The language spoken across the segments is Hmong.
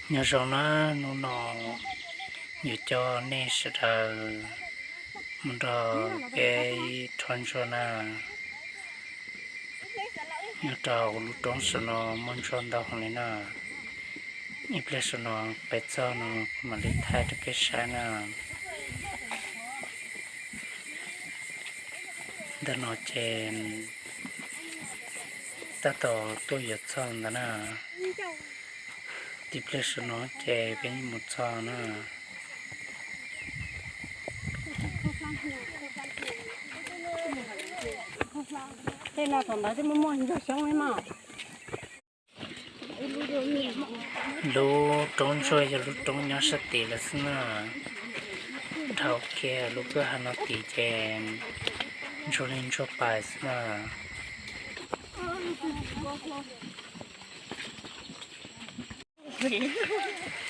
Nyob zoo na, hnub no yuav coj nej sawv daws mus nrog peb rho ntsuag na. Nyob rau lub roob saum no muaj ntsuag ntau heev li na. Ib pliag saum no peb txog no kuv mam li thaij rau peb saib na. Ntawm no ces tab tom tuaj yuav txog ntawd na. Tib pliag saum no ces peb yeej mus txog na. Tej no thaum ntawd twb muaj muaj ntsuag xyoob li mas. Lub roob ntsuag yog lub roob nyob sab tid lawm xwb na. Dhau kiag lub kwj ha no tid ces ntsuag li ntsuag pais xwb na.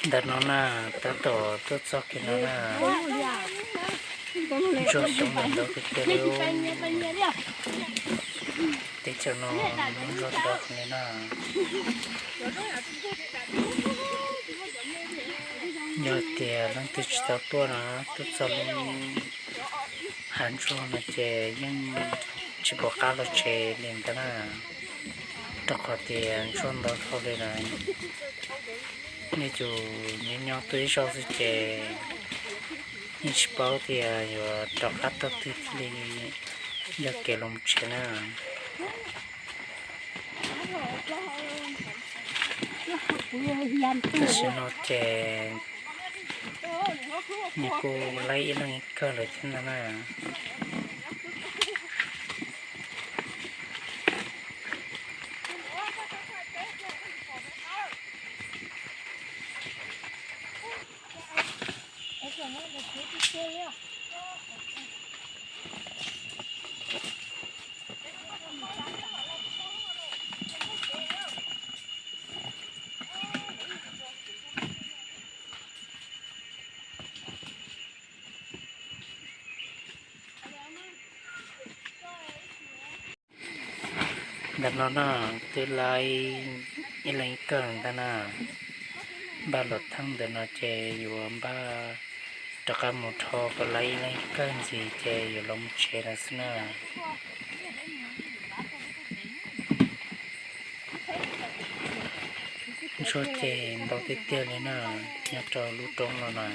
Ntawm no na, tab tom tuaj txog kiag no na. Ntsuag xyoob ntau tiag tiag li. Teb chaws no ntsuag ntau heev li na. Yog tias leej twg tsis tau tuaj na, tuaj txog lub hav ntsuag no ces yeej tsis pom qab los tsev li ntag na, rau qhov tias ntsuag ntau dhau li lawm. Nej cov nyob nyob tuaj ib zaug xwb ces yeej tsis paub tias yuav rov qab tau twg thiaj li yog kev los tsev na. Tam sim no ces nws kuj laib ib leeg ib kawg lawm thiab ntag na. Ntawm no na, twb laib ib leeg ib kawg ntag na. Npaj los thaj ntawm no ces yuav npaj rov qab mus rho kom laib ib leeg ib kawg ntxiv ces yuav los mus tsev lawm xwb na. Ntsuag ces ntau tiag tiag li na, nyob rau lub roob no na.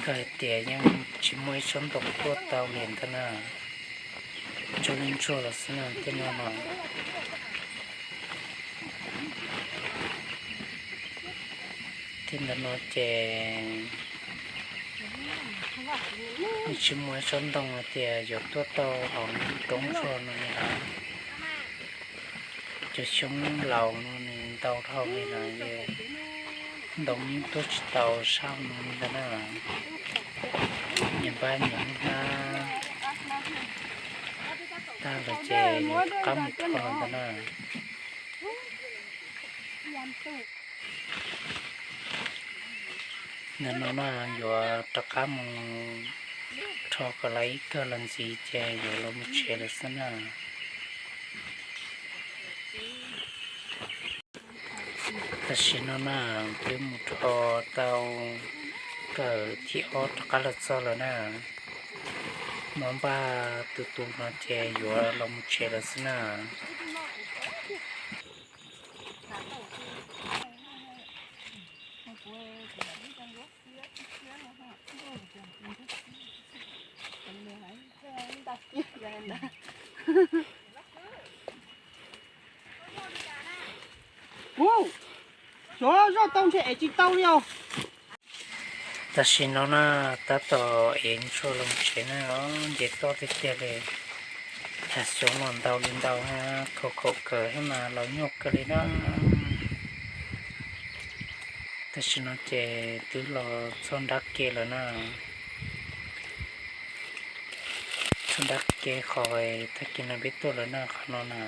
Kawg hais tias yeej tsis muaj ib tsob ntoo tuaj tau li ntag na. Ntsuag li ntsuag los xwb na tej no na. Tej ntawm no ces yeej tsis muaj ib tsob ntoo hais tias yuav tuaj tau hauv lub roob ntsuag no li na. Cov xyoob laus no nws ntau dhau li na, ntoo yeej tuaj tsis tau sab no li ntag na. Nyias npaj nyias hnab tag lawm ces yuav rov qab mus rho ntag na. Ntawm no na, yuav rov qab mus rho kom laib ib kawg los ntxiv ces yuav los mus tsev lawm xwb na. Tam sim no na, twb mus rho tau kawm thib ob rov qab los txog lawm na. Mov npaj tus tus no ces yuav los mus tsev lawm xwb na. Ua, xyov zoj tau ntshe ev tsis tau li os. Tam sim no na, tab tom ev ntsuag los tsev na, nce toj tiag tiag li. Hav xyoob los ntau li ntau, khaum khaum kawm thiab mas los nyuaj kawg li na. Tam sim no ces twb los txog nrab ke lawm na. Txog nrab ke qhov tag kis no peb tuaj lawm na, qhov no na.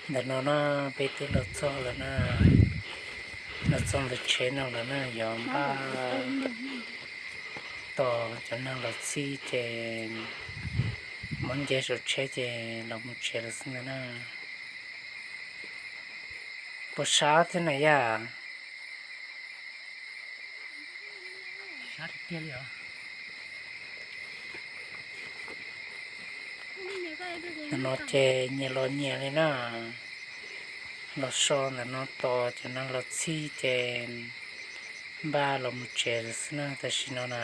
Ntawm no na, peb twb los txog lawm na, los txog ntawm tsheb no lawm na, yuav npaj tos cov neeg los txhij ces muab nce saum tsheb ces los mus tsev lawm xwb ntag na. Puas sab thiab na yaj? Ntawm no ces nyias los nyias li na, los so ntawm no tos cov neeg los txhij ces npaj los mus tsev lawm xwb na tam sim no na.